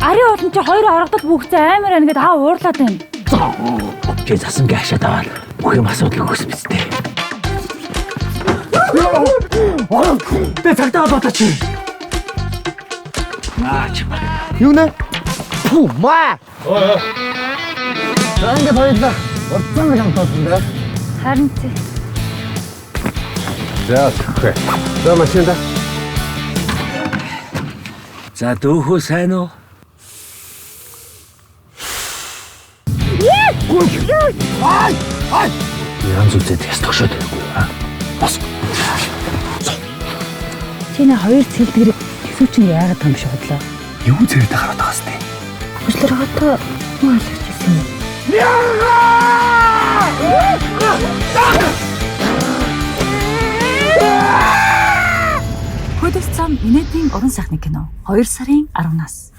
Ари болон чи хоёр орогдол бүгцээ амар байна гэдээ аа уурлаад байна. Чи засан гашаад аваад бүх юм асуудал өгс биз дээ. Тэ цагтаа холбоотой чи. Аа чи. Юу нэ? Пу маа. За ингээд хоёулаа урдсан нэг хамтаасан да. Харин тий. За тэгхэ. За машинда. За дөөхөө сайн уу? Янз үзээд яс тогшоод байхгүй аа. Бос. Чи нэ хоёр цэлдгэр төсөв чинь яагаад юм шиг бодлоо. Юу зэрэг гараад байгаа сте. Хөшлөр хатаа муу алгаж ирсэн юм. Хөдөс цам инээдийн уран сайхны кино 2 сарын 10-наас.